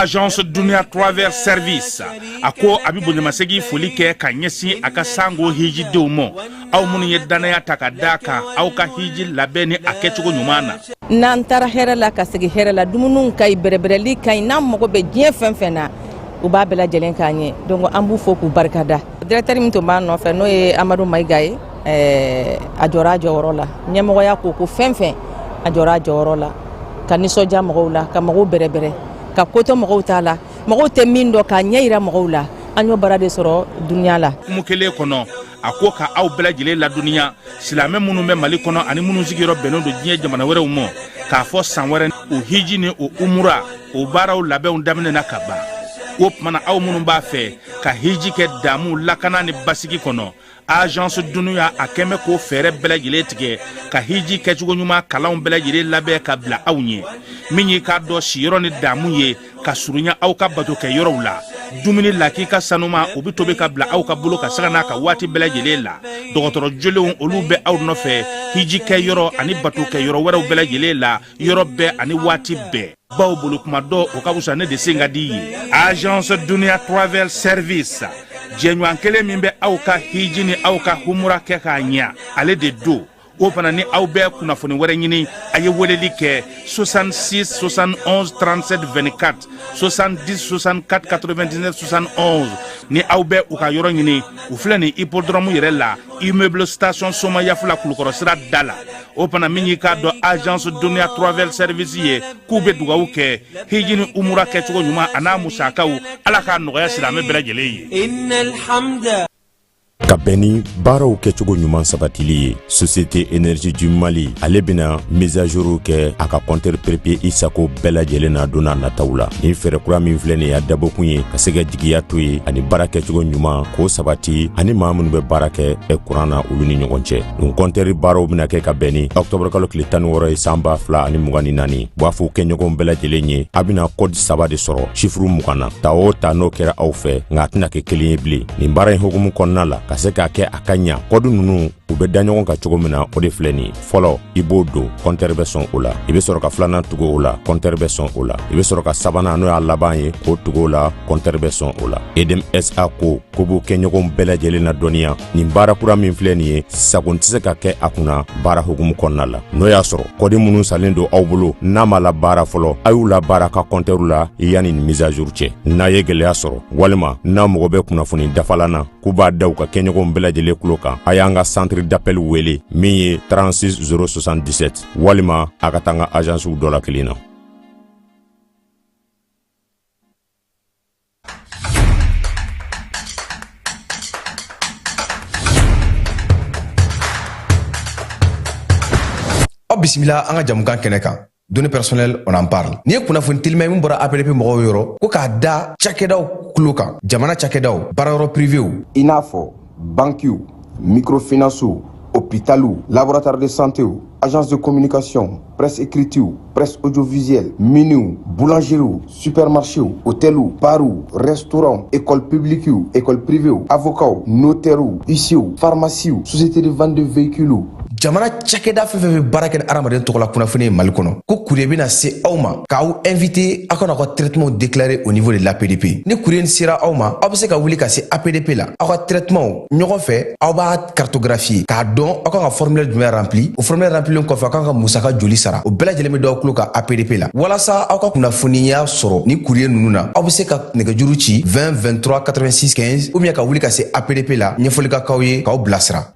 Agence Dunia Travel Service a ko a bɛ bonyamasegin foli kɛ ka ɲɛsin a ka sango hijidenw ma aw minnu ye dannaya ta ka d'a kan aw ka hiji labɛn ni a kɛcogo ɲuman na. N'an taara hɛrɛ la ka segin hɛrɛ la, dumuniw ka ɲi, bɛrɛbɛrɛli ka ɲi, n'an mago bɛ diɲɛ fɛn fɛn na, u b'a bɛɛ lajɛlen k'an ye. Donc an b'u fo k'u barikada. Directeur min tun b'an nɔfɛ, n'o ye Amadu Mayiga ye, a jɔra a jɔyɔrɔ la. Ɲɛmɔgɔya ko ko fɛn fɛn, a jɔra a jɔyɔrɔ la, ka nisɔndiya mɔgɔw la, ka mɔgɔw bɛrɛbɛrɛ, ka ko to mɔgɔw t'a la, mɔgɔw tɛ min dɔn, k'a ɲɛ yira mɔgɔw la. An y'o baara de sɔrɔ dunuya la. Hukumu kelen kɔnɔ, a ko ka aw bɛɛ lajɛlen ladɔnniya, silamɛ minnu bɛ Mali kɔnɔ ani minnu sigiyɔrɔ bɛnnen don diɲɛ jamana wɛrɛw ma, k'a fɔ san wɛrɛ o hiji ni o umura o baaraw labɛnw daminɛna ka ban. O tuma na, aw minnu b'a fɛ ka hiji kɛ damu, lakana ni basigi kɔnɔ, Agence Dunuya a kɛn bɛ k'o fɛɛrɛ bɛɛ lajɛlen tigɛ ka hiji kɛcogo ɲuman kalanw bɛɛ lajɛlen labɛn ka bila aw ɲɛ. Min y'i k'a dɔn siyɔrɔ ni damu ye ka surunya aw ka bato kɛ yɔrɔw la, dumuni lakika sanuma, o bɛ tobi ka bila aw ka bolo ka sanga n'a ka waati bɛɛ lajɛlen la. Dɔgɔtɔrɔ jolenw, olu bɛ aw nɔfɛ hiji kɛ yɔrɔ ani bato kɛ yɔrɔ wɛrɛw bɛɛ lajɛlen la, yɔrɔ bɛɛ ani waati bɛɛ, baw bolo kuma dɔ o ka fisa ne de sen ka di ye. Agence Dunia Travel Service, jɛɲɔgɔn kelen min bɛ aw ka hiji ni aw ka humura kɛ k'a ɲɛ, ale de don. O fana ni aw bɛ kunnafoni wɛrɛ ɲini, a ye weleli kɛ 66 71 37 24, 70 64 99 71. Ni aw bɛ u ka yɔrɔ ɲini, u filɛ nin hippodrome yɛrɛ la, immeuble station Somayafula, Kulukɔrɔ sira da la. O fana, min y'i k'a dɔn Agence Dunia Travel Service ye, k'u bɛ dugawu kɛ hiji ni umura kɛcogo ɲuman a n'a musakaw, Ala k'a nɔgɔya silamɛ bɛɛ lajɛlen ye. Ka bɛn ni baaraw kɛcogo ɲuman sabatili ye, Société Énergie du Mali, ale bɛna mise à jour kɛ a ka compteur prépayé i sago bɛɛ lajɛlen na don n'a nataw la. Nin fɛɛrɛ kura min filɛ nin y'a dabɔkun ye ka se ka jigiya to ye ani baara kɛcogo ɲuman k'o sabati ani maa minnu bɛ baara kɛ kuran na, olu ni ɲɔgɔn cɛ. Nin compteur baaraw bɛna kɛ ka bɛn ni octobre kalo tile 16 ye san 2024. B'a fɔ kɛɲɔgɔnw bɛɛ lajɛlen ye, a bɛna code saba de sɔrɔ chiffre 20 na. Ta o ta, n'o kɛra aw fɛ, nka a tɛna kɛ kelen ye bilen. Nin baara in hukumu kɔnɔna la, ka se k'a kɛ a ka ɲa, code ninnu u bɛ da ɲɔgɔn kan cogo min na, o de filɛ nin ye. Fɔlɔ, i b'o don, compteur bɛ sɔn o la. I bɛ sɔrɔ ka filanan tugu o la, compteur bɛ sɔn o la. I bɛ sɔrɔ ka sabanan, n'o y'a laban ye, k'o tugu o la, compteur bɛ sɔn o la. EDM SA ko ko b'u kɛɲɔgɔnw bɛɛ lajɛlen na dɔnniya, nin baara kura min filɛ nin ye, sagon tɛ se ka kɛ a kunna baara hukumu kɔnɔna la. N'o y'a sɔrɔ code minnu salen don aw bolo n'a ma la baara fɔlɔ, a y'u la baara ka compteur la yanni nin mise à jour cɛ. N'a ye gɛlɛya sɔrɔ walima n'a mago bɛ kunnafoni dafalan na, k'u b'a da u ka kɛɲɔgɔnw bɛɛ lajɛlen tulo kan, a y'an ka centre d'appel wele min ye 36 077, walima a ka taa an ka agencew dɔ la kelen na. Aw bisimila an ka jamukan kɛnɛ kan, Données personnelles, on en parle. Nin ye kunnafoni telima ye min bɔra APDP mɔgɔw yɔrɔ, ko k'a da cakɛdaw tulo kan, jamana cakɛdaw, baarayɔrɔ privéw, i n'a fɔ bankiw, microfinancew, hôpitaliw, laboratoire de santéw, agence de communication, presse écritew, presse audiovisuelle, miniw, boulangeriew, supermarchéw, hôteliw, barw, restaurant, école publiquew, école privéw, avocats, notairew, huissierw, pharmaciew, société de vente de véhicules, jamana cakɛda fɛn fɛn bɛ baara kɛ ni adamaden tɔgɔla kunnafoni ye Mali kɔnɔ, ko courrier bɛna se aw ma k'aw invité aw ka n'aw ka traitement déclarer au niveau de l'APDP. Ni courrier sera aw ma, aw bɛ se ka wuli ka se APDP la, aw ka traitement ɲɔgɔn fɛ, aw b'a cartographier k'a dɔn aw kan ka formulaire jumɛn rempli. O formulaire remplilen kɔfɛ, aw kan ka musaka joli sara, o bɛɛ lajɛlen bɛ d'aw tulo kan APDP la. Walasa aw ka kunnafoniya sɔrɔ ni courrier ninnu na, aw bɛ se ka nɛgɛjuru ci 20 23 86 15, ou bien ka wuli ka se APDP la, ɲɛfɔli ka k'aw ye k'aw bilasira.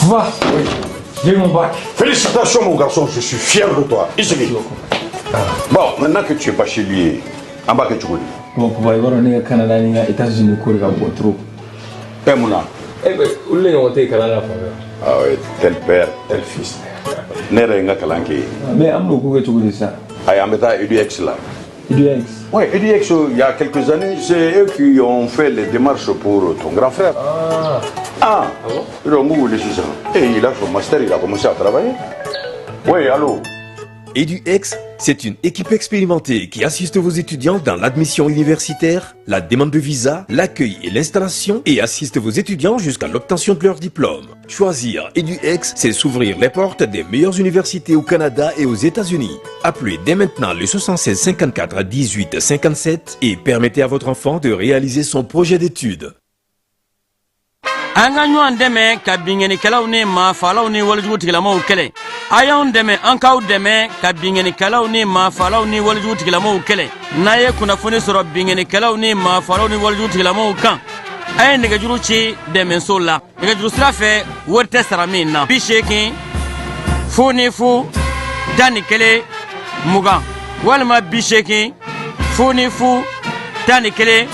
Papa, Oui. J'ai eu mon bac. Félicitations, mon garçon, je suis fier de toi. Ici. Bon, maintenant que tu es bachelier, an b'a kɛ cogo di? Bon, papa, i b'a dɔn ne ka Canada ni n ka États-Unis ko de ka bon trop. Eh, mun na? Eh, mais olu de ɲɔgɔn tɛ yen kalan na fan bɛɛ. Ah ouais, tel père, tel fils. Ne yɛrɛ ye n ka kalan kɛ yen. Mais an bɛn'o ko kɛ cogo di sisan? Ayi, an bɛ taa EDUX la. EDUX? Oui, EDUX, il y a quelques années, c'est eux qui ont fait les démarches pour ton grand frère. Ah. Ah, Ah bon? Donc, vous voulez ça. Et il a son master, il a commencé à travailler. Oui, allô? EduX, c'est une équipe expérimentée qui assiste vos étudiants dans l'admission universitaire, la demande de visa, l'accueil et l'installation et assiste vos étudiants jusqu'à l'obtention de leur diplôme. Choisir EduX, c'est s'ouvrir les portes des meilleures universités au Canada et aux États-Unis. Appelez dès maintenant le 76 54 18 57 et permettez à votre enfant de réaliser son projet d'études. An ka ɲɔgɔn dɛmɛ ka binkannikɛlaw ni maafalaw ni walejugu tigilamaw kɛlɛ. A y'anw dɛmɛ, an k'aw dɛmɛ ka binkannikɛlaw ni maafalaw ni walejugu tigilamaw kɛlɛ. N'a ye kunnafoni sɔrɔ binkannikɛlaw ni maafalaw ni walejugu tigilamaw kan, a ye nɛgɛjuru ci dɛmɛso la nɛgɛjuru sira fɛ, wari tɛ sara min na: 80 00 11 20 walima 80 00 11 22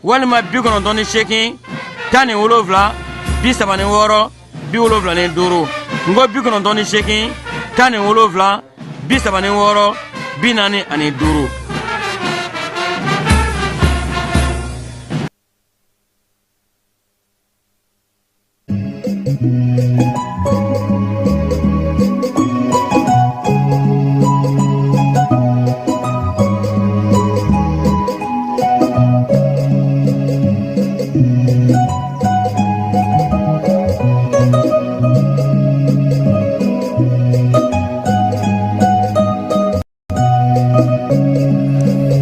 walima 98 17 36 75. N ko 98 17 36 45.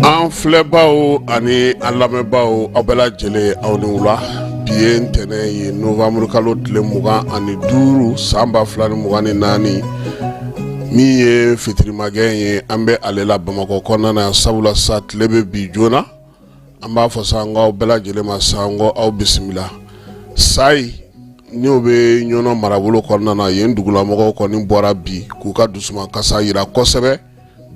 An filɛbaw ani an lamɛnbaw, aw bɛɛ lajɛlen, aw ni wula. Bi ye ntɛnɛn ye, novembre kalo tile 25, san 2024. Min ye fitirimagɛn ye, an bɛ ale la Bamakɔ kɔnɔna na, sabula sa tile bɛ bi joona. An b'a fɔ sa aw bɛɛ lajɛlen ma sa ko aw bisimila. Sayi, n'o bɛ Ɲɔnɔ marabolo kɔnɔna na, yen dugulamɔgɔw kɔni bɔra bi k'u ka dusumakasa yira kosɛbɛ.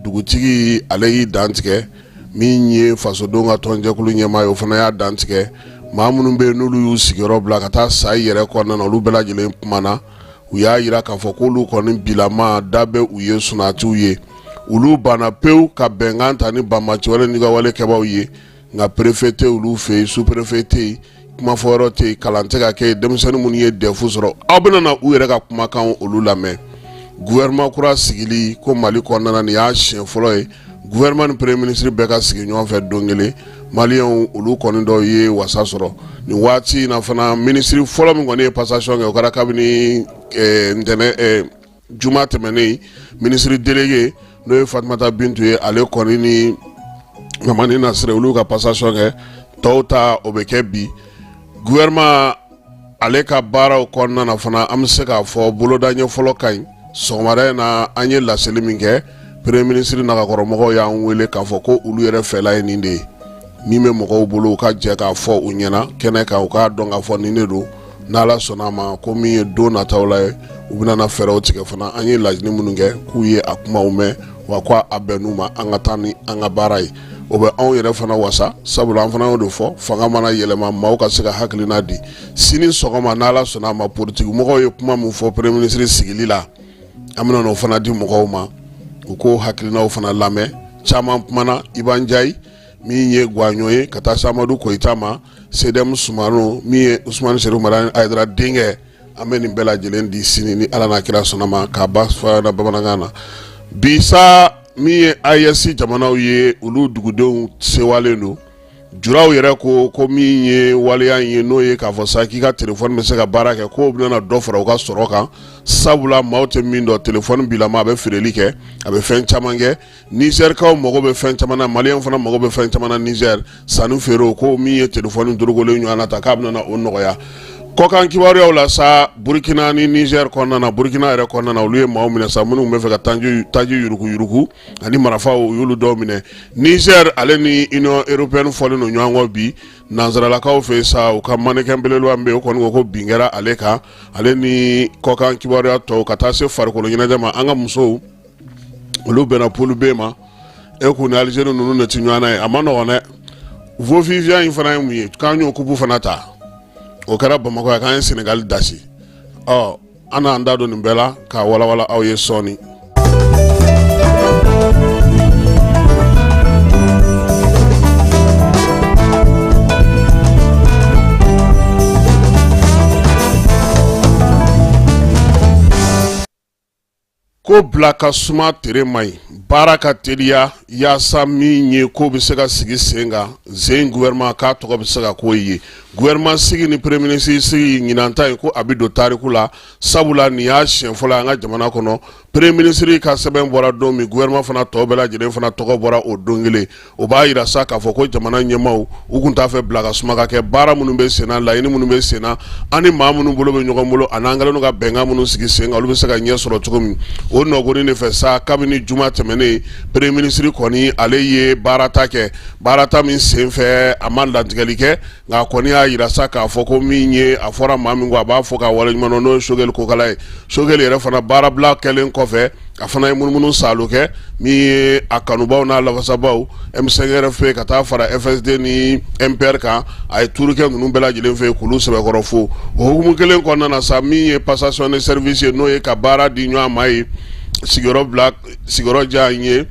Dugutigi, ale y'i dantigɛ. Min ye fasodenw ka tɔnjɛkulu ɲɛmaa ye, o fana y'a dantigɛ. Maa minnu bɛ yen, n'olu y'u sigiyɔrɔ bila ka taa Sayi yɛrɛ kɔnɔna na, olu bɛɛ lajɛlen kumana. U y'a yira k'a fɔ k'olu kɔni bilama da bɛ u ye sunatiw ye. Olu banna pewu ka bɛnkan ta ni banbaanci wale ni ka wale kɛbaaw ye. Nka préfet tɛ olu fɛ yen, sous préfet tɛ yen, kumafɔyɔrɔ tɛ yen, kalan tɛ ka kɛ yen. Denmisɛnnin minnu ye DEF sɔrɔ, aw bɛna na u yɛrɛ ka kumakan olu lamɛn. Gouvernement kura sigili ko Mali kɔnɔna na, nin y'a siɲɛ fɔlɔ ye gouvernement ni premier ministre bɛɛ ka sigi ɲɔgɔn fɛ don kelen. Maliyɛnw, olu kɔni dɔw ye wasa sɔrɔ nin waati in na fana. Minisiri fɔlɔ min kɔni ye passation kɛ, o kɛra kabini ntɛnɛn juma tɛmɛnen. Minisiri délégué, n'o ye Fatumata Bintu ye, ale kɔni ni Mamani Nasire, olu ka passation kɛ. Tɔw ta, o bɛ kɛ bi. Gouvernement ale ka baaraw kɔnɔna na fana, an bɛ se k'a fɔ boloda ɲɛ fɔlɔ ka ɲi. Sɔgɔmada in na, an ye laseli min kɛ, premier ministre nagakɔrɔmɔgɔw y'an wele k'a fɔ ko olu yɛrɛ fɛla ye nin de ye. Min bɛ mɔgɔw bolo, u ka jɛ k'a fɔ u ɲɛna kɛnɛ kan, u k'a dɔn k'a fɔ nin de don. N'Ala sɔnna a ma, ko min ye don nataw la ye, u bɛna na fɛɛrɛw tigɛ fana. An ye laɲini minnu kɛ, k'u ye a kumaw mɛn, wa ko a bɛnn'u ma, an ka taa ni an ka baara ye. O bɛ anw yɛrɛ fana wasa, sabula an fana y'o de fɔ, fanga mana yɛlɛma, maaw ka se ka hakilina di. Sini sɔgɔma, n'Ala sɔnna a ma, politiki mɔgɔw ye kuma min fɔ premier ministre sigili la, an bɛna n'o fana di mɔgɔw ma, u k'o hakilinaw fana lamɛn. Caman kumana: Iba Njayi, min ye Guwaɲɔ ye, ka taa se Amadu Koyita ma, CDM Sumano, min ye Usumani Serifu Madani Hayidara denkɛ. An bɛ nin bɛɛ lajɛlen di sini, ni Ala n'a kira sɔnna ma, k'a ba fɔ bamanankan na. Bi sa, min ye AES jamanaw ye, olu dugudenw sewalen don. Juraw yɛrɛ ko ko min ye waleya in ye, n'o ye k'a fɔ sa k'i ka telefɔni bɛ se ka baara kɛ, k'o bɛna dɔ fara u ka sɔrɔ kan, sabula maaw tɛ min dɔn, telefɔni bilama a bɛ feereli kɛ, a bɛ fɛn caman kɛ. Nizɛrikaw mago bɛ fɛn caman na, maliyɛn fana mago bɛ fɛn caman na Nizɛri sanni feere. Ko min ye telefɔni dorogolen ɲɔgɔn na ta, k'a bɛna o nɔgɔya. Kɔkan kibaruyaw la sa, Burukina ni Nizɛri kɔnɔna na, Burukina yɛrɛ kɔnɔna na, olu ye maaw minɛ sa minnu bɛ fɛ ka taji yuruguyurugu ani marifaw, u y'olu dɔw minɛ. Nizɛri ale ni Union européenne fɔlen don ɲɔgɔn kɔ bi. Nansaralakaw fɛ sa, u ka mannequin belebeleba min bɛ yen, o kɔni ko ko bin kɛra ale kan. Ale ni kɔkan kibaruya tɔw ka taa se farikolo ɲɛnajɛ ma, an ka musow olu bɛnna poule B ma. E k'u ni Algérie ninnu de ti ɲɔgɔn na ye, a ma nɔgɔn dɛ. Vovivian in fana ye mun ye k'an y'o coupe fana ta? O kɛra Bamakɔ yan, k'an ye Sénégal dasi. Ɔ, an n'an da don nin bɛɛ la k'a walawala aw ye sɔɔni. Ko bila ka suma tere man ɲi, baara ka teliya yaasa min ye ko bɛ se ka sigi sen kan. Zen gouvernement k'a tɔgɔ bɛ se ka k'o ye. Gouvernement sigi ni premier ministre sigi ɲinan ta ye, ko a bɛ don tariku la, sabula nin y'a siɲɛ fɔlɔ an ka jamana kɔnɔ. Premier ministre ka sɛbɛn bɔra don min, gouvernement fana tɔ bɛɛ lajɛlen fana tɔgɔ bɔra o don kelen. O b'a jira sa k'a fɔ ko jamana ɲɛmaaw u tun t'a fɛ bila ka suma ka kɛ. Baara minnu bɛ senna, laɲini minnu bɛ senna, ani maa minnu bolo bɛ ɲɔgɔn bolo, ani an kɛlen don ka bɛnkan minnu sigi sen kan, olu bɛ se ka ɲɛ sɔrɔ cogo min. O nɔgɔnin de fɛ sa, kabini juma tɛmɛnen, premier ministre kɔni ale ye baarata kɛ. Baarata min senfɛ, a ma latigɛli kɛ, nka a kɔni y'a jira sa k'a fɔ ko min ye a fɔra maa min kɔ, a b'a fɔ k'a waleɲuman dɔn, n'o ye Choguel Kokala ye. Choguel yɛrɛ fana, baarabila kɛlen kɔfɛ, a fana ye munumunu saalo kɛ. Min ye a kanubaw n'a lafasabaw, M5 RFP ka taa fara FSD ni MPR kan, a ye tuuru kɛ ninnu bɛɛ lajɛlen fɛ k'olu sɛbɛkɔrɔ fo. O hukumu kelen kɔnɔna na sa, min ye passation de service ye, n'o ye ka baara di ɲɔgɔn ma ye, sigiyɔrɔ bila sigiyɔrɔ diya n ye.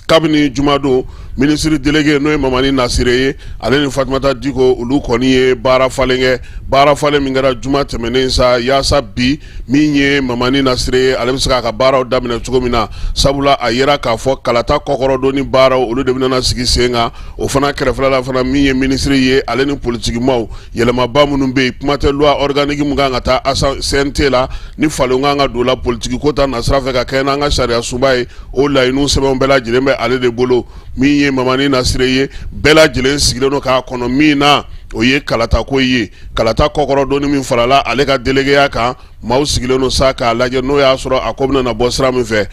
Kabini jumadon, minisiri délégué, n'o ye Mamani Nasire ye, ale ni Fatumata Diko, olu kɔni ye baara falen kɛ. Baara falen min kɛra juma tɛmɛnen sa, yaasa bi min ye Mamani Nasire ye, ale bɛ se k'a ka baaraw daminɛ cogo min na, sabula a yera k'a fɔ kalata kɔkɔrɔdonni baaraw, olu de bɛna sigi sen kan. O fana kɛrɛfɛla la fana, min ye minisiri ye, ale ni politikimaw, yɛlɛmaba minnu bɛ yen, kuma tɛ loi organique min kan ka taa CNT la, ni falen kan ka don la politiki ko ta nasira fɛ ka kɛɲɛ n'an ka sariya sunba ye, o laɲiniw sɛbɛnw bɛɛ lajɛlen bɛ ale de bolo. Min ye Mamani Nasire ye, bɛɛ lajɛlen sigilen don k'a kɔnɔ min na, o ye kalatako ye. Kalata kɔkɔrɔdonni min farala ale ka déléguéya kan, maaw sigilen don sa k'a lajɛ n'o y'a sɔrɔ a ko bɛna bɔ sira min fɛ.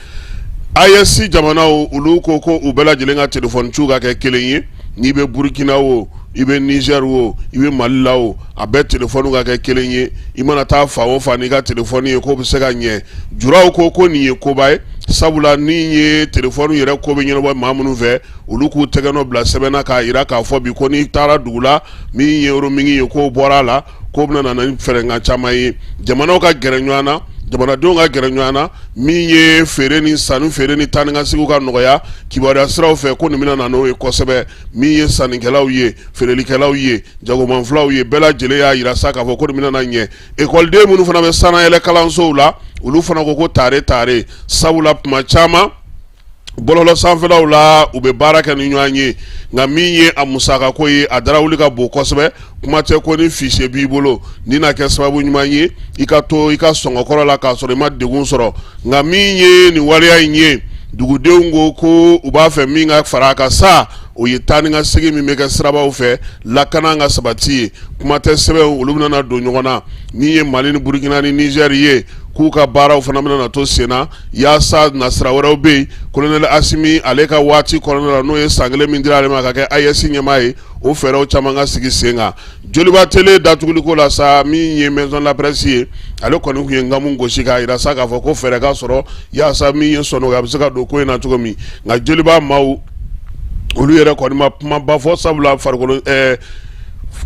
AES jamanaw, olu ko ko u bɛɛ lajɛlen ka telefɔniciw ka kɛ kelen ye. N'i bɛ Burukina o, i bɛ Niger o, i bɛ Mali la o, a bɛɛ telefɔni ka kɛ kelen ye. I mana taa fan o fan n'i ka telefɔni ye, k'o bɛ se ka ɲɛ. Juraw ko ko nin ye koba ye, sabula ni ye telefɔni yɛrɛ ko bɛ ɲɛnabɔ maa minnu fɛ, olu k'u tɛgɛnɔ bila sɛbɛn na k'a jira k'a fɔ bi ko n'i taara dugu la, min ye roaming ye, k'o bɔra a la, k'o bɛna na ni fɛɛrɛkan caman ye. Jamanaw ka gɛrɛ ɲɔgɔn na, jamanadenw ka gɛrɛ ɲɔgɔn na, min ye feere ni sanni, feere ni taa ni ka seginw ka nɔgɔya kibaruya siraw fɛ, ko nin bɛna na n'o ye kosɛbɛ. Min ye sannikɛlaw ye, feerelikɛlaw ye, jagomanfilaw ye, bɛɛ lajɛlen y'a jira sa k'a fɔ ko nin bɛna na ɲɛ. Ekɔliden minnu fana bɛ sannayɛlɛ kalansow la, olu fana ko ko tare tare, sabula tuma caman bɔlɔlɔ sanfɛlaw la, u bɛ baara kɛ ni ɲɔgɔn ye, nka min ye a musakako ye, a darawuli ka bon kosɛbɛ. Kuma tɛ ko ni fichier b'i bolo, nin na kɛ sababu ɲuman ye i ka to i ka sɔngɔkɔrɔ la k'a sɔrɔ i ma degun sɔrɔ. Nka min ye nin waleya in ye, dugudenw ko ko u b'a fɛ min ka fara a kan sa, o ye taa ni ka segin min bɛ kɛ sirabaw fɛ, lakana ka sabati ye. Kuma tɛ sɛbɛnw, olu bɛna don ɲɔgɔn na. Min ye Mali ni Burukina ni Niger ye, k'u ka baaraw fana bɛna to sen na yaasa nasira wɛrɛw bɛ yen. Colonel Asimi ale ka waati kɔnɔna la, n'o ye san kelen min dira ale ma ka kɛ AES ɲɛmaa ye, o fɛɛrɛw caman ka sigi sen kan. Joliba télé datuguliko la sa, min ye Maison de la Presse ye, ale kɔni tun ye nkamu gosi k'a jira sa k'a fɔ ko fɛɛrɛ ka sɔrɔ yaasa min ye sɔnɔgɔ, a bɛ se ka don ko in na cogo min. Nka Joliba maaw, olu yɛrɛ kɔni ma kumaba fɔ, sabula farikolo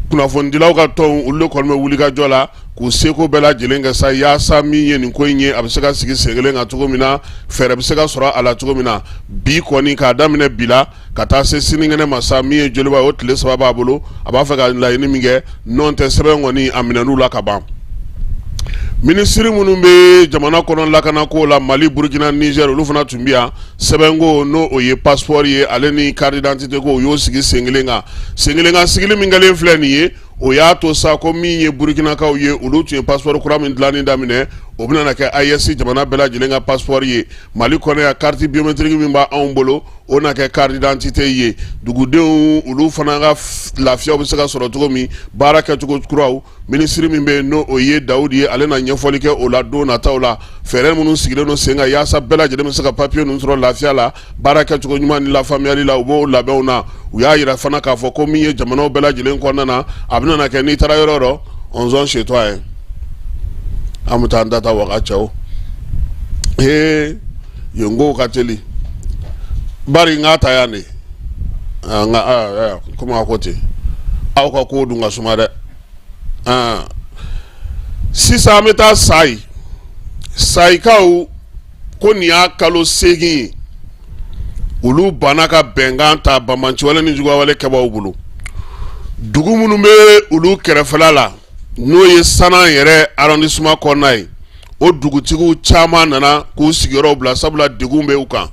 kunnafonidilaw ka tɔn, olu de kɔni bɛ wulikajɔ la k'u seko bɛɛ lajɛlen kɛ sa yaasa min ye nin ko in ye, a bɛ se ka sigi sen kelen kan cogo min na, fɛɛrɛ bɛ se ka sɔrɔ a la cogo min na. Bi kɔni, k'a daminɛ bi la ka taa se sinikɛnɛ ma sa, min ye Joliba ye, o tile 3 b'a bolo, a b'a fɛ ka laɲini min kɛ. N'o tɛ, sɛbɛn kɔni a minɛn'u la ka ban. Minisiri minnu bɛ jamana kɔnɔ lakanako la, Mali, Burukina, Niger, olu fana tun bɛ yan. Sɛbɛnko, n'o o ye passeport ye, ale ni carte d'identité ko, u y'o sigi sen kelen kan. Sen kelen kan sigili min kɛlen filɛ nin ye, o y'a to sa ko min ye Burukinakaw ye, olu tun ye passeport kura min dilanni daminɛ, O bɛna kɛ AES jamana bɛɛ lajɛlen ka passeport ye. Mali kɔnɔ yan, carte biométrique min b'anw bolo, o na kɛ carte d'identité ye. Dugudenw olu fana ka lafiyaw bɛ se ka sɔrɔ cogo min, baara kɛcogo kuraw, minisiri min bɛ yen, n'o o ye Dawudi ye, ale na ɲɛfɔli kɛ o la don nataw la. Fɛɛrɛ minnu sigilen don sen kan yaasa bɛɛ lajɛlen bɛ se ka papiye ninnu sɔrɔ lafiya la, baara kɛcogo ɲuman ni lafaamuyali la, u b'o labɛnw na. U y'a yira fana k'a fɔ ko min ye jamanaw bɛɛ lajɛlen kɔnɔna na, a bɛna na kɛ n'i taara yɔrɔ o yɔrɔ, on chez toi ye. An bɛ taa an ta ta waga cɛw ee, yen kow ka teli. Bari n k'a ta yan de, nka komi a ko ten, aw ka kow dun ka suma dɛ. Sisan an bɛ taa Sayi. Sayikaw ko nin y'a kalo 8 ye, olu banna ka bɛnkan ta banbaanciwale ni juguyawale kɛbaaw bolo. Dugu minnu bɛ olu kɛrɛfɛla la, n'o ye Sanan yɛrɛ arrondissement kɔnɔna ye, o dugutigiw caman nana k'u sigiyɔrɔw bila, sabula degun bɛ u kan.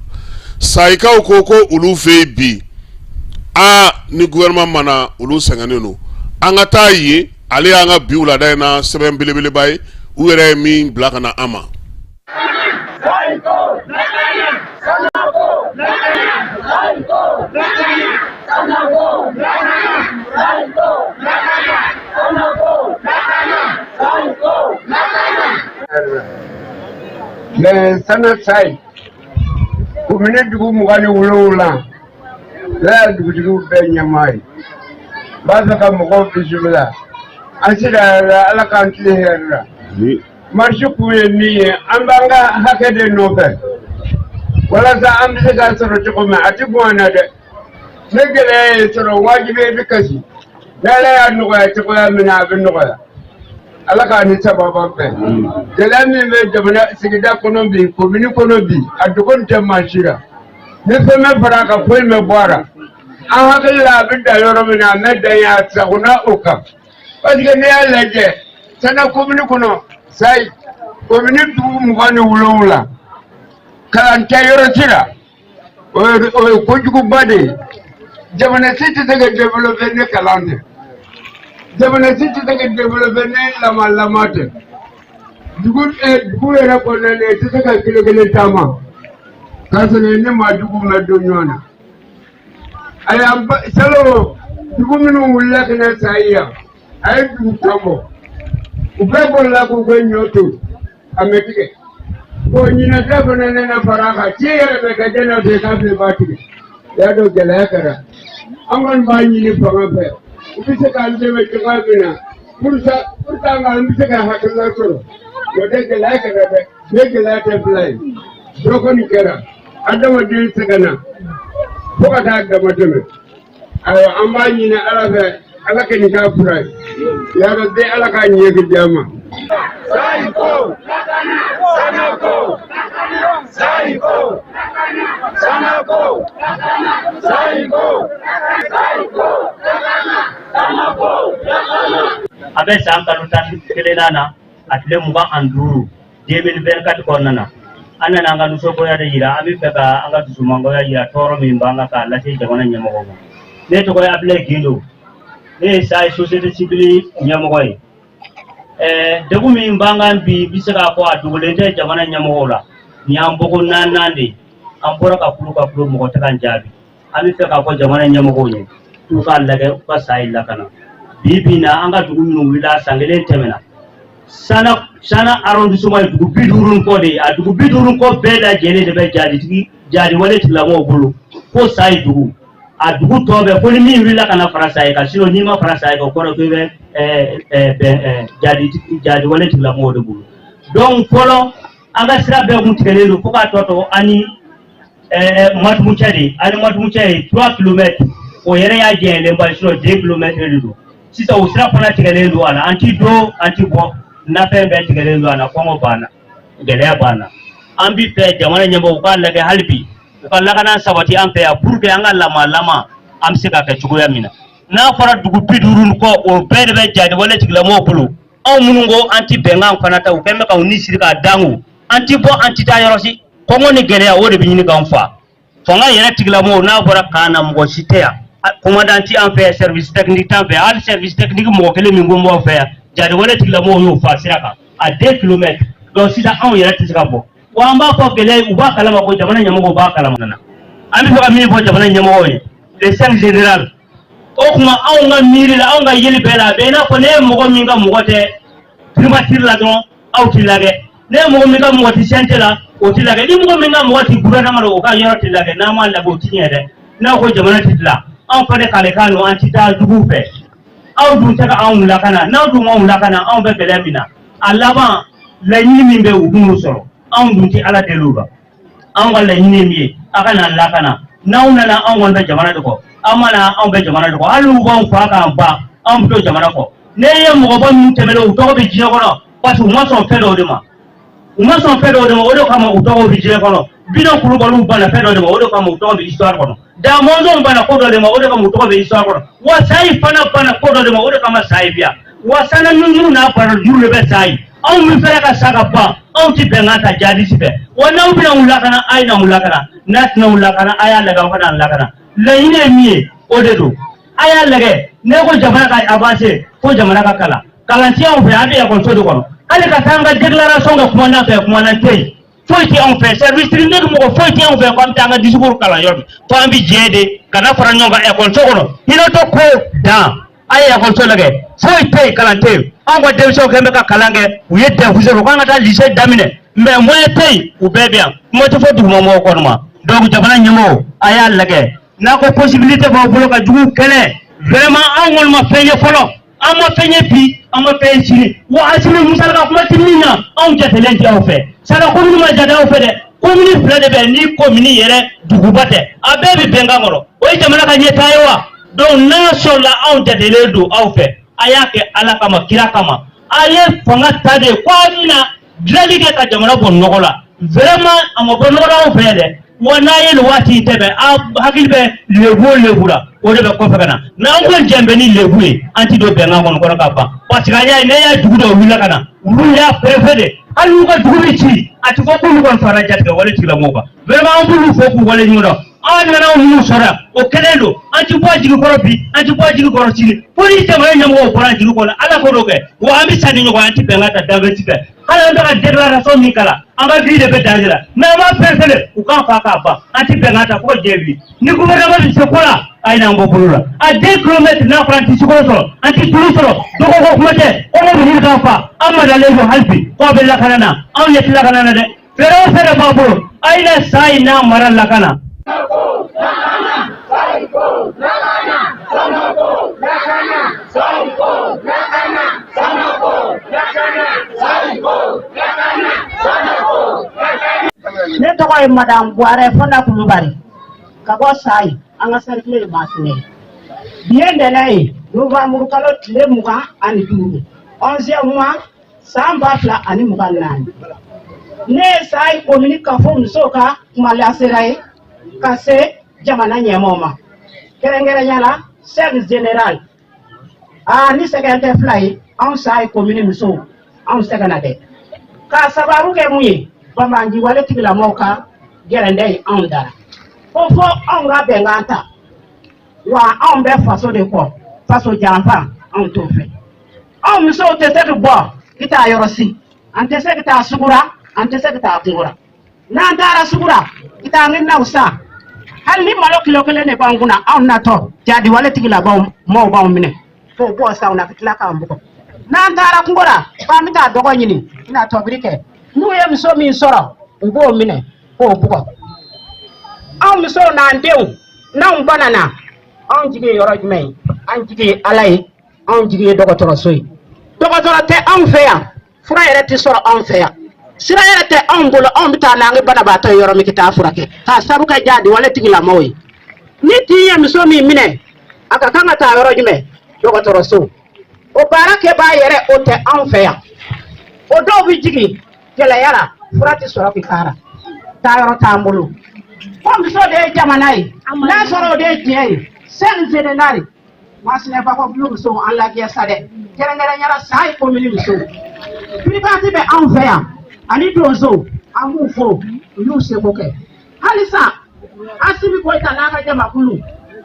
Sayikaw ko ko olu fɛ yen bi, aa, ni gouvernement ma na, olu sɛgɛnnen don. An ka taa yen. Ale y'an ka bi wulada in na sɛbɛn belebeleba ye, u yɛrɛ ye min bila ka na an ma. Mais Sana Sayi, komini dugu 27, ne y'a dugutigiw bɛɛ ɲɛmaa ye. N b'a fɛ ka mɔgɔw bisimila. An sera yɛrɛ, Ala k'an tilen hɛrɛ la. Marche kun ye min ye, an b'an ka hakɛ de nɔfɛ walasa an bɛ se k'a sɔrɔ cogo min. A tɛ bɔn an na dɛ. Ni gɛlɛya ye sɔrɔ, wajibi i bɛ kasi. N'Ala y'a nɔgɔya cogoya min na, a bɛ nɔgɔya. Ala k'a ni sababa bɛn. Gɛlɛya min bɛ jamana sigida kɔnɔ bi, komini kɔnɔ bi, a dogo tɛ maa si la. Ni fɛn bɛ fara a kan, foyi bɛ bɔ a la. An hakili la, a bɛ dan yɔrɔ min na, a bɛ dan yen, a sagona o kan. Parce que n'i y'a lajɛ, Sana komini kɔnɔ, Sayi komini dugu 27, kalan tɛ yɔrɔ si la. O ye kojuguba de ye. Jamana si tɛ se ka développer ni kalan tɛ. Jamana si tɛ se ka développer ni lama lama tɛ. Dugu yɛrɛ kɔnɔna na, i tɛ se ka kilo kelen taama k'a sɔrɔ i ni maa jugu ma don ɲɔgɔn na. A y'an salon, dugu minnu wulila ka na Sayi yan, a ye dugu 10 bɔ, u bɛɛ bolila k'u ka ɲɔ to a mɛ tigɛ. Bon, ɲinan ta fana nana fara a kan, ci yɛrɛ bɛ kɛ jɛnɛ fɛ k'a fɛ b'a tigɛ. I y'a dɔn, gɛlɛya kɛra. An kɔni b'a ɲini fanga fɛ, u bɛ se k'an dɛmɛ cogoya min na pour ça an bɛ se ka hakilina sɔrɔ. O tɛ gɛlɛya kɛra dɛ, ne gɛlɛya tɛ fila ye. Dɔ kɔni kɛra, adamaden sɛgɛnna fo ka taa dama tɛmɛ. Ayiwa, an b'a ɲini Ala fɛ, Ala ka nin k'a fura ye. Yarabi, Ala k'a ɲɛ di an ma. Sayiko, Sanako, Sayiko, Sanako, Sayiko, Sayiko, Sanako. A bɛ san kalo 11nan na, a tile 25, 2024 kɔnɔna na, an nana an ka nisɔngoya de yira. An bɛ fɛ ka an ka dusumangoya yira, tɔɔrɔ min b'an kan, k'a lase jamana ɲɛmɔgɔw ma. Ne tɔgɔ ye Abilaye Gindo, ne ye Sayi société civile ɲɛmɔgɔ ye. Degun min b'an kan bi, n bɛ se k'a fɔ a dogolen tɛ jamana ɲɛmɔgɔw la. Nin y'an bɔko naaninan de ye. An bɔra ka kulu ka kulu, mɔgɔ tɛ k'an jaabi. An bɛ fɛ k'a fɔ jamana ɲɛmɔgɔw ye k'u k'a lajɛ, u ka Sayi lakana. Bi bi in na, an ka dugu minnu wulila, san kelen tɛmɛna, Sana arrondissement ye dugu 50 kɔ de ye. A dugu 50 kɔ bɛɛ lajɛlen de bɛ jaditigi jadiwale tigilamɔgɔw bolo ko Sayi dugu. A dugu tɔ bɛɛ ko ni min wulila ka na fara Sayi kan, sinon n'i ma fara Sayi kan, o kɔrɔ ko i bɛ bɛn jadiwale tigilamɔgɔw de bolo. Donc fɔlɔ, an ka sira bɛɛ kun tigɛlen don fo k'a tɔ to ani Matumu cɛ de. Ani Matumu cɛ ye 3 kilomètres, o yɛrɛ y'a jɛɲɛlenba ye, sinon 2 kilomètres de don. Sisan o sira fana tigɛlen don a la, an ti don, an ti bɔ, nafɛn bɛɛ tigɛlen don a la. Kɔngɔ b'an na, gɛlɛya b'an na. An bi fɛ jamana ɲɛmɔgɔw k'a lajɛ hali bi, u ka lakana sabati an fɛ yan pour que an ka lama lama an bɛ se ka kɛ cogoya min na. N'a fɔra dugu 50 kɔ, o bɛɛ de bɛ jadiwale tigilamɔgɔw bolo. Anw minnu ko an ti bɛnkan fana ta, u kɛn bɛ k'u ni siri k'a dango, an ti bɔ, an ti taa yɔrɔ si. Kɔngɔ ni gɛlɛya, o de bɛ ɲini k'an fa. Fanga yɛrɛ tigilamɔgɔw, n'a bɔra kan na, mɔgɔ si tɛ yan. Commandant ti an fɛ yan, service technique t'an fɛ yan. Hali service technique mɔgɔ kelen min ko b'aw fɛ yan, jadiwale tigilamɔgɔw y'o fa sira kan a 2 kilomètres. Donc sisan anw yɛrɛ tɛ se ka bɔ. Wa an b'a fɔ gɛlɛya u b'a kalama ko jamana ɲɛmɔgɔw b'a kalama. An bɛ fɛ ka min fɔ jamana ɲɛmɔgɔw ye, le 5 général, o tuma anw ka miiri la, anw ka yeli bɛɛ la, a bɛ i n'a fɔ ne ye mɔgɔ min ka mɔgɔ tɛ primature la dɔrɔn, aw t'i lajɛ. Ne ye mɔgɔ min ka mɔgɔ tɛ CNT la, o t'i lajɛ. Ni mɔgɔ min ka mɔgɔ tɛ gouvernement la, o ka yɔrɔ t'i lajɛ. N'an m'a lajɛ, o ti ɲɛ dɛ. N'aw ko jamana tɛ dilan, anw fana k'ale kan don, an ti taa juguw fɛ. Aw dun tɛ ka anw lakana. N'aw dun m'anw lakana, anw bɛ gɛlɛya min na, a laban laɲini min bɛ, u b'u sɔrɔ. Anw dun tɛ Ala deli u la. Anw ka laɲini ye min ye, a ka n'an lakana. N'aw nana, anw kɔni bɛ jamana de kɔ. Aw ma na, anw bɛ jamana de kɔ. Hali n'u b'anw fa k'an ba, anw bɛ to jamana kɔ. Ne ye mɔgɔba minnu tɛmɛnen, u tɔgɔ bɛ diɲɛ kɔnɔ parce que u ma sɔn fɛn dɔw de ma. U ma sɔn fɛn dɔw de ma, o de kama u tɔgɔ bɛ diɲɛ kɔnɔ. Biton Kulubaliw banna fɛn dɔ de ma, o de kama u tɔgɔ bɛ histoire kɔnɔ. Da Mɔnzɔn banna ko dɔ de ma, o de kama u tɔgɔ bɛ histoire kɔnɔ. Wa Sayi fana banna ko dɔ de ma, o de kama Sayi bi yan. Wa sana nunjuru n'a bana juru de bɛ Sayi. Anw min fɛrɛ ka sa ka ban, anw ti bɛnkan ta jihadisi fɛ. Wa n'aw bɛna anw lakana, a ye n'anw lakana. N'a tɛna anw lakana, a y'a lajɛ aw ka n'an lakana. Laɲini ye min ye, o de don. A y'a lajɛ, ne ko jamana ka avancer, fo jamana ka kalan. Kalan tɛ anw fɛ, an bɛ ekɔliso de kɔnɔ. Hali ka taa an ka déclaration kɛ kumandan fɛ, kumandan tɛ yen. Foyi tɛ anw fɛ, service technique mɔgɔ foyi tɛ anw fɛ ko an bɛ taa an ka discours kalan yɔrɔ min. Fo an bɛ jɛ de ka na fara ɲɔgɔn kan ekɔliso kɔnɔ. Hinɛtɔ ko dan, a ye ekɔliso lajɛ, foyi tɛ yen, kalan tɛ yen. Anw ka denmisɛnw kɛlen bɛ ka kalan kɛ, u ye DEF sɔrɔ, k'an ka taa lycée daminɛ, mais moyen tɛ yen, u bɛɛ bɛ yan. Kuma tɛ fɔ dugumamɔgɔw kɔni ma. Donc jamana ɲɛmɔgɔw, a y'a lajɛ n'a ko possibilité b'aw bolo ka juguw kɛlɛ. Vraiment, anw kɔni ma fɛn ye fɔlɔ, an ma fɛn ye bi, an ma fɛn ye sini. Wa Asimi musalaka kuma tɛ min na, anw jatelen tɛ aw fɛ. Sala commune ma jate aw fɛ dɛ. Commune fila de bɛ, ni commune yɛrɛ duguba tɛ, a bɛɛ bɛ bɛnkan kɔnɔ. O ye jamana ka ɲɛtaa ye wa? Donc n'a sɔrɔla anw jatelen don aw fɛ, a y'a kɛ Ala kama, kira kama. A ye fanga ta de ko a bɛna dilanli kɛ ka jamana bɔ nɔgɔ la. Vraiment, a ma bɔ nɔgɔ la anw fɛ dɛ. Wa n'a ye nin waati in tɛmɛ, a hakili bɛ lebu o lebu la, o de bɛ kɔfɛ ka na. Mais an kɔni jɛn bɛ ni lebu ye, an ti don bɛnkan kɔnɔ kɔnɔ ka ban. Parce que an y'a ye, ne y'a dugu dɔw wulila ka na, olu y'a préfet de, hali n'u ka dugu bɛ ci, a ti fɔ k'olu kɔni fara jatigɛ wale tigilamɔgɔw kan. Vraiment, an b'olu fo k'u wale ɲɔgɔn dɔn. An nana minnu sɔrɔ yan, o kɛlen don. An ti bɔ a jigi kɔrɔ bi, an ti bɔ a jigi kɔrɔ sini, fo ni jamana ɲɛmɔgɔw bɔra a jigi kɔrɔ. Ala ko dɔ kɛ. Wa an bɛ sa ni ɲɔgɔn ye, an ti bɛnkan ta danfɛn fɛ. Hali an bɛ ka déclaration min kalan, an ka vie de bɛ danger la. Mais an b'a préféré u k'an fa k'a ban, an ti bɛnkan ta fo ka diɲɛ wuli. Ni gouvernement bɛ se ko la, a ye n'an bɔ bolo la. A 2 kilomètres n'a fɔra, an ti sukaro sɔrɔ, an ti tulu sɔrɔ, dɔgɔko kuma tɛ, kɔngɔ bɛ ɲini k'an fa. An madalen don hali bi k'aw bɛ lakana na, anw ɲɛ tɛ lakana na dɛ. Fɛɛrɛ o fɛɛrɛ b'a bolo, a ye na sa in n'a mara lakana. Ne tɔgɔ ye Madame Buwarɛ Fɔnda Kulubali ka bɔ Sayi, an ka cercle ye Masina ye. Bi ye ntɛnɛn ye, novembre kalo tile 25, 11e mois, san 2024. Ne ye Sayi commune kafo musow ka kuma lasera ye ka se jamana ɲɛmɔgɔ ma, kɛrɛnkɛrɛnya la chef général. Aa, ni sɛgɛn tɛ fila ye, anw Sayi commune musow, anw sɛgɛnna dɛ. K'a sababu kɛ mun ye? Banbaanci wale tigilamɔgɔw ka gɛrɛndɛ ye anw dara ko fo anw ka bɛnkan ta. Wa anw bɛ faso de kɔ, faso janfa anw t'o fɛ. Anw musow tɛ se ka bɔ ka taa yɔrɔ si, an tɛ se ka taa sugu la, an tɛ se ka taa kungo la. N'an taara sugu la ka taa an ka naw san, hali ni malo kilo kelen de b'an kunna, anw natɔ jadi wale tigilamɔgɔw maaw b'anw minɛ k'o bɔ sanw na ka tila k'an bugɔ. N'an taara kungo la k'an bɛ taa dɔgɔ ɲini na tobili kɛ, n'u ye muso min sɔrɔ, u b'o minɛ k'o bugɔ. Anw musow n'an denw, n'anw banana, anw jigi ye yɔrɔ jumɛn ye? An jigi ye Ala ye, anw jigi ye dɔgɔtɔrɔso ye. Dɔgɔtɔrɔ tɛ anw fɛ yan, fura yɛrɛ tɛ sɔrɔ anw fɛ yan, sira yɛrɛ tɛ anw bolo. Anw bɛ taa n'an ka banabaatɔ ye yɔrɔ min ka taa furakɛ, k'a sabu kɛ jadi wale tigilamɔgɔw ye. Ni tin ye muso min minɛ, a ka kan ka taa yɔrɔ jumɛn? Dɔgɔtɔrɔso. O baara kɛbaa yɛrɛ, o tɛ anw fɛ yan. O dɔw bɛ jigin gɛlɛya la, fura tɛ sɔrɔ k'i k'a la, taayɔrɔ t'an bolo. Ko muso de ye jamana ye, n'a sɔrɔ o de ye tiɲɛ ye. Sɛni général Masina Bakɔbulu musow, an lajɛ sa dɛ, kɛrɛnkɛrɛnya la Sayi commune musow. Brigade bɛ anw fɛ yan ani donso, an b'u fo, u y'u seko kɛ. Halisa Asimi Goyita n'a ka jamakulu,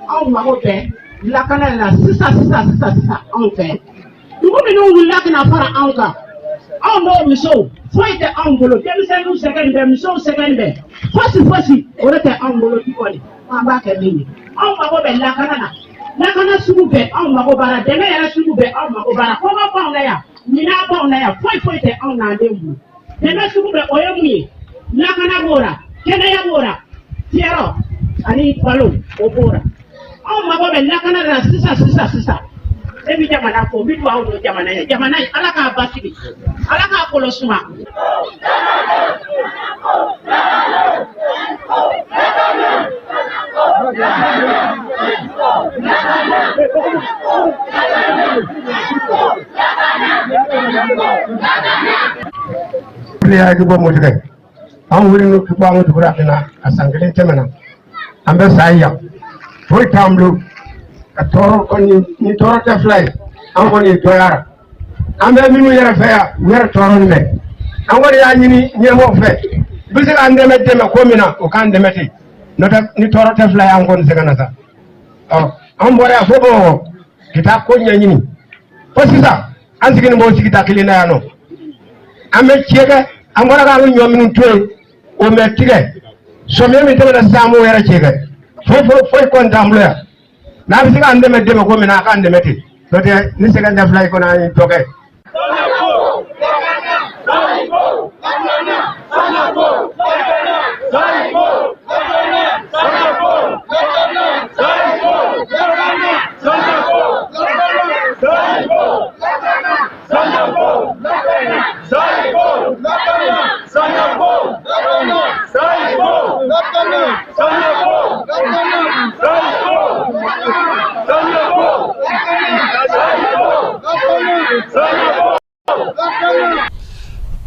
anw mago bɛ lakana in na sisan sisan sisan sisan anw fɛ. Dugu minnu wulila ka na fara anw kan, anw n'o musow Foyi tɛ anw bolo, denmisɛnninw sɛgɛn bɛ, musow sɛgɛn bɛ, fosi fosi o de tɛ anw bolo tuguni. An b'a kɛ min ye, anw mago bɛ lakana na, lakana sugu bɛɛ anw mago b'a la, dɛmɛ yɛrɛ sugu bɛɛ anw mago b'a la. Kɔngɔ b'anw na yan, minnɔgɔ b'anw na yan, foyi foyi tɛ anw n'an denw bolo. Dɛmɛ sugu bɛɛ, o ye mun ye? Lakana b'o la, kɛnɛya b'o la, fiyɛrɔ ani balo o b'o la. Anw mago bɛ lakana la sisan sisan sisan. Ne bɛ jamana fo, n bɛ dugawu don jamana ye, jamana ye, Ala k'a basigi, Ala k'a kolo suma. Ya bɔ motigɛ an wuli ka bɔ an ka dugu la ka na a san kelen tɛmɛna, an bɛ sa yan, foyi t'an bolo ka tɔɔrɔ kɔni ni tɔɔrɔ tɛ fila ye. An kɔni dɔgɔyara, an bɛ minnu yɛrɛ fɛ yan, u yɛrɛ tɔɔrɔ nin bɛ. An kɔni y'a ɲini ɲɛmɔgɔw fɛ, u bɛ se k'an dɛmɛ dɛmɛ ko min na, o k'an dɛmɛ ten, n'o tɛ ni tɔɔrɔ tɛ fila ye, an kɔni sɛgɛnna sa. Ɔ an bɔra yan fo Bamakɔ ka taa ko ɲɛɲini, fo sisan an sigilen b'o sigida kelen na yan nɔ. An bɛ tiɲɛ kɛ, an bɔra k'an ka ɲɔ minnu to yen, o mɛ tigɛ sɔmiya min tɛmɛna sisan, an b'o yɛrɛ tiɲɛ kɛ. Foyi foyi foyi kɔni t'an bolo yan. N'a bɛ se k'an dɛmɛ dɛmɛ ko min na, a k'an dɛmɛ ten, n'o tɛ ni sɛgɛn tɛ fila ye kɔni, an ye dɔ kɛ.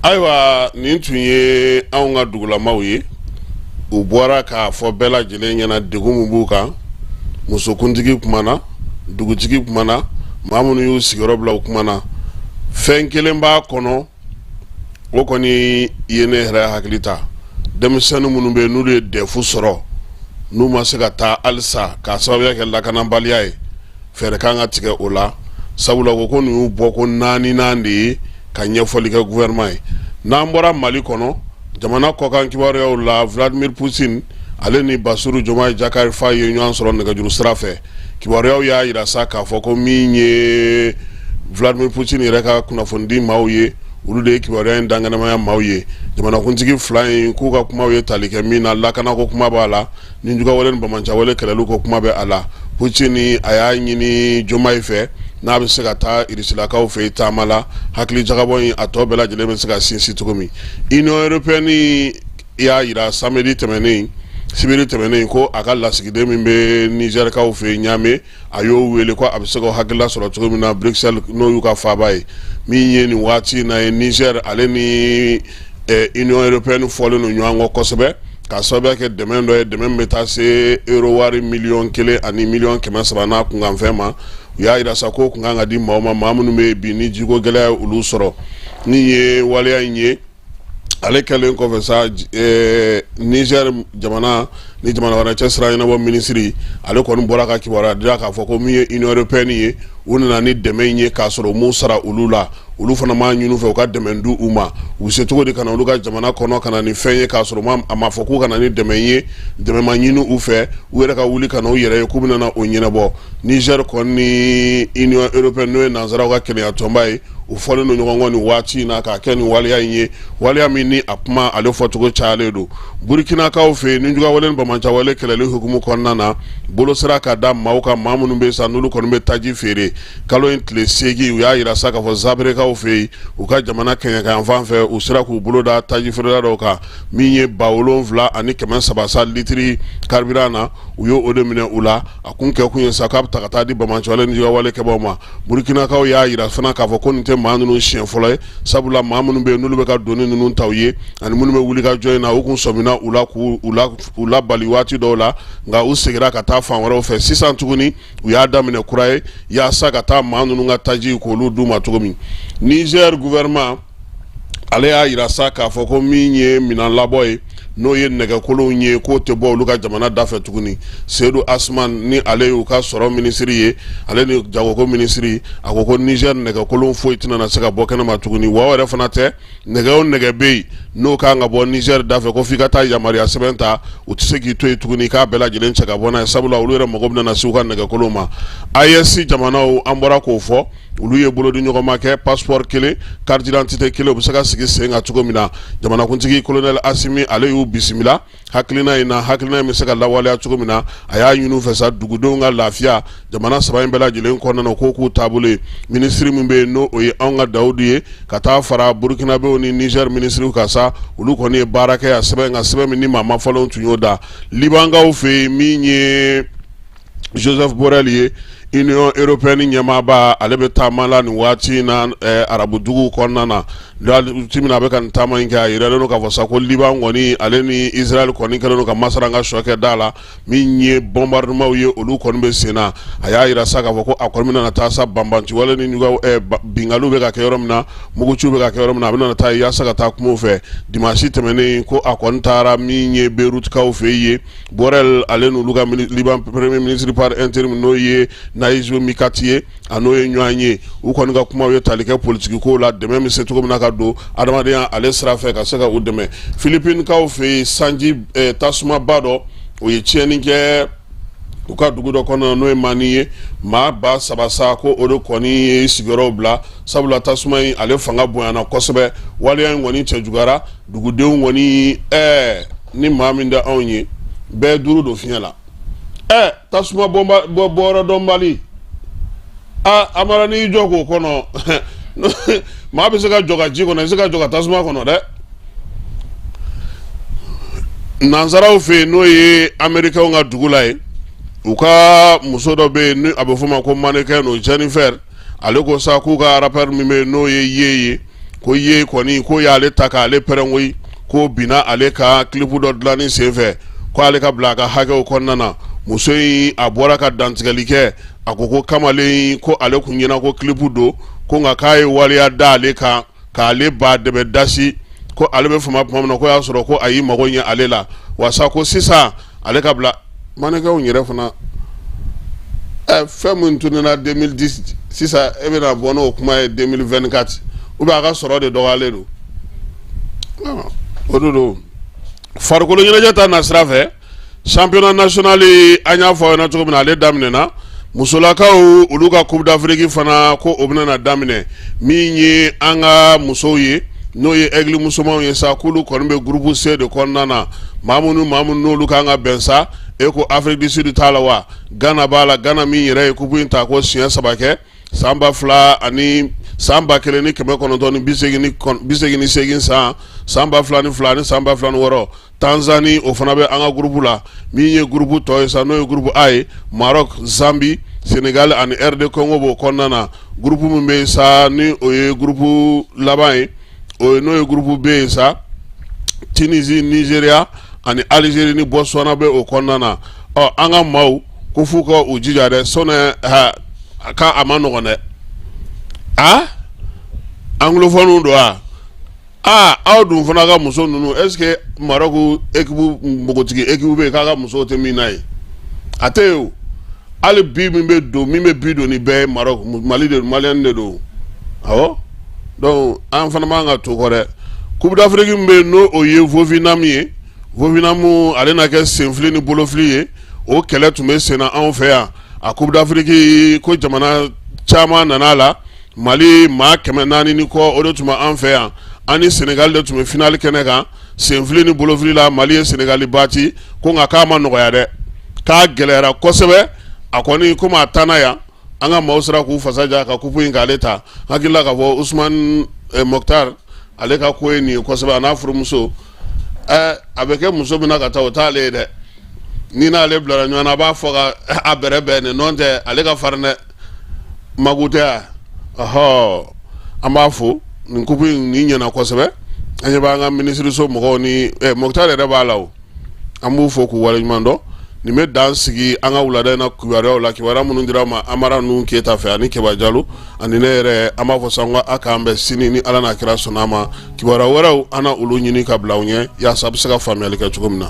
Ayiwa, nin tun ye anw ka dugulamaw ye. U bɔra k'a fɔ bɛɛ lajɛlen ɲɛna degun min b'u kan. Musokuntigi kumana, dugutigi kumana, maa minnu y'u sigiyɔrɔ bila, u kumana. Fɛn kelen b'a kɔnɔ, o kɔni ye ne yɛrɛ hakili ta. Denmisɛnnin minnu bɛ yen n'olu ye dɛfu sɔrɔ, n'u ma se ka taa halisa k'a sababuya kɛ lakanabaliya ye, fɛɛrɛ kan ka tigɛ o la, sabula ko nin y'u bɔ ko naaninan de ye ka ɲɛfɔli kɛ gouvernement ye. N'an bɔra Mali kɔnɔ, jamana kɔkan kibaruyaw la, Vladimir Poutine ale ni Bassirou Diomaye Diakhar Faye ye ɲɔgɔn sɔrɔ nɛgɛjuru sira fɛ. Kibaruyaw y'a jira sa k'a fɔ ko min ye Vladimir Poutine yɛrɛ ka kunnafonidi maaw ye, olu de ye kibaruya in dankɛnɛmaya maaw ye. Jamanakuntigi fila in k'u ka kumaw ye tali kɛ min na, lakanako kuma b'a la, nijuguyawale ni banbaanciwale kɛlɛli ko kuma bɛ a la. Poutine a y'a ɲini Diomaye fɛ n'a bɛ se ka taa Irisilakaw fɛ yen taama la, hakili jagabɔ in a tɔ bɛɛ lajɛlen bɛ se ka sinsin cogo min. Union européenne y'a jira samedi tɛmɛnen, sibiri tɛmɛnen, ko a ka lasigiden min bɛ Nizɛrikaw fɛ yen Ɲame, a y'o wele ko a bɛ se ka hakilila sɔrɔ cogo min na Bruxelles, n'o y'u ka faaba ye. Min ye nin waati in na ye, Niger ale ni Union européenne fɔlen don ɲɔgɔn kɔ kosɛbɛ k'a sababuya kɛ dɛmɛ dɔ ye, dɛmɛ min bɛ taa se euro wari 1 300 000 n'a kunkanfɛn ma. U y'a jira sa ko kun kan ka di maaw ma, maa minnu bɛ yen bi ni jiko gɛlɛya ye olu sɔrɔ. Min ye waleya in ye, ale kɛlen kɔfɛ sa, Niger jamana ni jamana wɛrɛ cɛ sira ɲɛnabɔ minisiri, ale kɔni bɔra ka kibaruya dira k'a fɔ ko min ye Union européenne ye, u nana ni dɛmɛ in ye k'a sɔrɔ u m'u sara olu la. Olu fana m'a ɲini u fɛ u ka dɛmɛ di u ma. U bɛ se cogo di ka na olu ka jamana kɔnɔ ka na ni fɛn ye k'a sɔrɔ a ma fɔ k'u ka na ni dɛmɛ ye? Dɛmɛ ma ɲini u fɛ, u yɛrɛ ka wuli ka na u yɛrɛ ye k'u bɛna o ɲɛnabɔ. Niger kɔni ni Union européenne, n'o ye nansaraw ka kelenya tɔnba ye, u fɔlen don ɲɔgɔn kɔ nin waati in na k'a kɛ nin waleya in ye, waleya min ni a kuma ale fɔcogo cayalen don. Burukinakaw fɛ yen, nijuguyawale ni banbaanciwale kɛlɛli hukumu kɔnɔna na, bolo sera ka da maaw kan, maa minnu bɛ sa n'olu kɔni bɛ taji feere. Kalo in tile 8, u y'a jira sa k'a fɔ Zabrekaw fɛ yen, u ka jamana kɛɲɛkayanfan fɛ, u sera k'u bolo da taji feerela dɔw kan min ye 7300 sa litiri carburant na, u y'o de minɛ u la. A kun kɛ kun ye sa k'a bɛ ta ka taa di banbaanciwale ni nijuguyawale kɛbaaw ma. Burukinakaw y'a jira fana k'a fɔ ko nin tɛ maa ninnu siɲɛ fɔlɔ ye, sabula maa minnu bɛ yen n'olu bɛ ka doni ninnu ta u ye ani minnu bɛ wuli ka jɔ in na, u kun sɔmina u la k'u labali waati dɔw la, nka u seginna ka taa fan wɛrɛw fɛ. Sisan tuguni, u y'a daminɛ kura ye yaasa ka taa maa ninnu ka taji k'olu d'u ma cogo min. Niger gouvernement ale y'a jira sa k'a fɔ ko min ye minɛn labɔ ye, n'o ye nɛgɛkolonw ye k'o tɛ bɔ olu ka jamana da fɛ tuguni. Seyidu Asman ni ale y'u ka sɔrɔ minisiri ye, ale ni jagoko minisiri, a ko ko Niger nɛgɛkolon foyi tɛna se ka bɔ kɛnɛma tuguni. Wa o yɛrɛ fana tɛ, nɛgɛ o nɛgɛ bɛ yen n'o kan ka bɔ Niger da fɛ, ko f'i ka taa yamaruya sɛbɛn ta, u tɛ se k'i to yen tuguni k'a bɛɛ lajɛlen cɛ ka bɔ n'a ye, sabula olu yɛrɛ mago bɛna se u ka nɛgɛkolon ma. AES jamanaw, an bɔra k'o fɔ, olu ye bolodi ɲɔgɔnma kɛ, passeport kelen, carte d'identité kelen, u bɛ se ka sigi sen kan cogo min na. Jamanakuntigi colonel Asimi, ale y'u bisimila hakilina in na, hakilina in bɛ se ka lawaleya cogo min na. A y'a ɲini u fɛ sa, dugudenw ka lafiya jamana saba in bɛɛ lajɛlen kɔnɔna na, k'o k'u taabolo ye. Minisiri min bɛ yen, n'o o ye anw ka Dawudu ye, ka taa fara Burukinabew ni Niger minisiriw kan sa, olu kɔni ye baara kɛ a sɛbɛn kan, sɛbɛn min ni maa mafalenw tun y'o da. Libankaw fɛ yen, min ye Joseph Borrell ye, Union européenne ɲɛmaaba, ale bɛ taama la nin waati in na arabu duguw kɔnɔna na. Waati min na a bɛ ka nin taama in kɛ, a yiralen don k'a fɔ sa ko Liban kɔni, ale ni Israël kɔni kɛlen don ka masaranga sɔ kɛ da la. Min ye bombardement ye, olu kɔni bɛ sen na. A y'a jira sa k'a fɔ ko a kɔni bɛna taa sa banbanciwale ni binkanniw bɛ ka kɛ yɔrɔ min na, muguciw bɛ ka kɛ yɔrɔ min na, a bɛna taa yaasa ka taa kuma u fɛ. Dimanche tɛmɛnen ko a kɔni taara min ye Beyrouthkaw fɛ yen. Borrell, ale n'olu ka Liban premier ministre par intérim, n'o ye Najib Mikati ye, a n'o ye ɲɔgɔn ye. U kɔni ka kumaw ye tali kɛ politiki ko la, dɛmɛ bɛ se cogo min na ka don adamadenya ale sira fɛ ka se ka u dɛmɛ. Philippinekaw fɛ yen, sanji tasumaba dɔ, o ye tiɲɛni kɛ u ka dugu dɔ kɔnɔna, n'o ye Mani ye. Maa 3000 sa, ko o de kɔni ye sigiyɔrɔw bila, sabula tasuma in ale fanga bonyana kosɛbɛ. Waleya in kɔni cɛjuguyara dugudenw kɔni. Ni maa min tɛ anw ye, bɛɛ duuru don fiɲɛ la. Tasuma bɔyɔrɔ dɔnbali, aa Amara, n'i jɔ k'o kɔnɔ, maa bɛ se ka jɔ ka ji kɔnɔ, i bɛ se ka jɔ ka tasuma kɔnɔ dɛ. Nansaraw fɛ yen, n'o ye Amerikɛnw ka dugu la ye, u ka muso dɔ bɛ yen ni a bɛ f'o ma ko mannequin don, Jennifer. Ale ko sa k'u ka rappeur min bɛ yen, n'o ye Ye ye, ko Ye kɔni k'o y'ale ta k'ale pɛrɛn koyi, k'o binna ale ka clip dɔ dilanni senfɛ, ko ale ka bila a ka hakɛw kɔnɔna na. Muso in, a bɔra ka dantigɛli kɛ, a ko ko kamalen ko ale kun ɲɛna ko clip don, ko nka k'a ye waleya da ale kan k'ale ba dɛbɛ dasi, ko ale bɛ fama tuma min na, ko y'a sɔrɔ ko a y'i mago ɲɛ ale la. Wasa ko sisan ale ka bila mannequinw yɛrɛ fana. Fɛn min tununna 2010, sisan e bɛna bɔ n'o kuma ye 2024, ou bien a ka sɔrɔ de dɔgɔyalen don, o de don. Farikolo ɲɛnajɛ ta nasira fɛ, championnat national, an y'a fɔ aw ɲɛna cogo min na, ale daminɛna. Musolakaw, olu ka Coupe d'Afrique fana, ko o bɛna daminɛ. Min ye an ka musow ye, n'o ye Aigle musomanw ye sa, k'olu kɔni bɛ groupe C de kɔnɔna na. Maa minnu n'olu kan ka bɛn sa, e ko Afrique du Sud t'a la wa, Ghana b'a la. Ghana min yɛrɛ ye coupe in ta ko siɲɛ saba kɛ, san 2000 ani san 1988, san 2002 ani san 2006. Tanzanie, o fana bɛ an ka groupe la. Min ye groupe tɔ ye sa, n'o ye groupe A ye, Maroc, Zambie, Sénégal ani RD Congo b'o kɔnɔna na. Groupe min bɛ yen sa, ni o ye groupe laban ye, o ye n'o ye groupe B ye sa, Tunisie, Nigeria ani Algérie ni Botswana bɛ o kɔnɔna na. Ɔ, an ka maaw ko f'u ka u jija dɛ, sɔnni k'a a ma nɔgɔn dɛ. A anglophone don wa? Aa, aw dun fana ka muso ninnu, est ce que Maroc équipe, npogotigi équipe bɛ yen k'a ka musow tɛ min na ye? A tɛ yen o. Hali bi min bɛ don, min bɛ bi don ni bɛɛ ye Maroc, Mali de, malien de don. Awɔ, donc an fana b'an ka to kɔ dɛ. Coupe d'Afrique min bɛ yen, n'o o ye Vovinam ye, Vovinam ale na kɛ senfili ni bolofili ye. O kɛlɛ tun bɛ sen na anw fɛ yan. A Coupe d'Afrique ko jamana caman nana a la. Mali maa 400 ni kɔ, o de tun bɛ an fɛ yan. An ni Sénégal de tun bɛ finale kɛnɛ kan. Senfili ni bolofili la, Mali ye Sénégal battu. Ko nka k'a ma nɔgɔya dɛ, k'a gɛlɛyara kosɛbɛ. A kɔni komi a tanna yan, an ka maaw sera k'u fasa ja ka coupe in k'ale ta. Hakili la k'a fɔ Ousmane Mokhtar, ale ka ko ye nin ye kosɛbɛ, a n'a furumuso. A bɛ kɛ muso min na ka taa, o t'ale ye dɛ. Ni n'ale bilara ɲɔgɔn na, a b'a fɔ ka a bɛrɛ bɛn nin nɔ tɛ, ale ka farin dɛ. Mago tɛ yan. Ɔhɔ, an b'a fo. Nin coupe in nin ɲɛna kosɛbɛ. An ɲɛ b'an ka minisiriso mɔgɔw ni Mokhtar yɛrɛ b'a la o. An b'u fo k'u waleɲuman dɔn. Nin bɛ dan sigi an ka wulada in na kibaruyaw la, kibaruya minnu dira ma Amara Nuhu Keyita fɛ ani Keba Jalo ani ne yɛrɛ. An b'a fɔ sa ko a k'an bɛn sini ni Ala n'a kira sɔnna a ma. Kibaruya wɛrɛw, an na olu ɲini ka bila aw ɲɛ yaasa a bɛ se ka faamuyali kɛ cogo min na.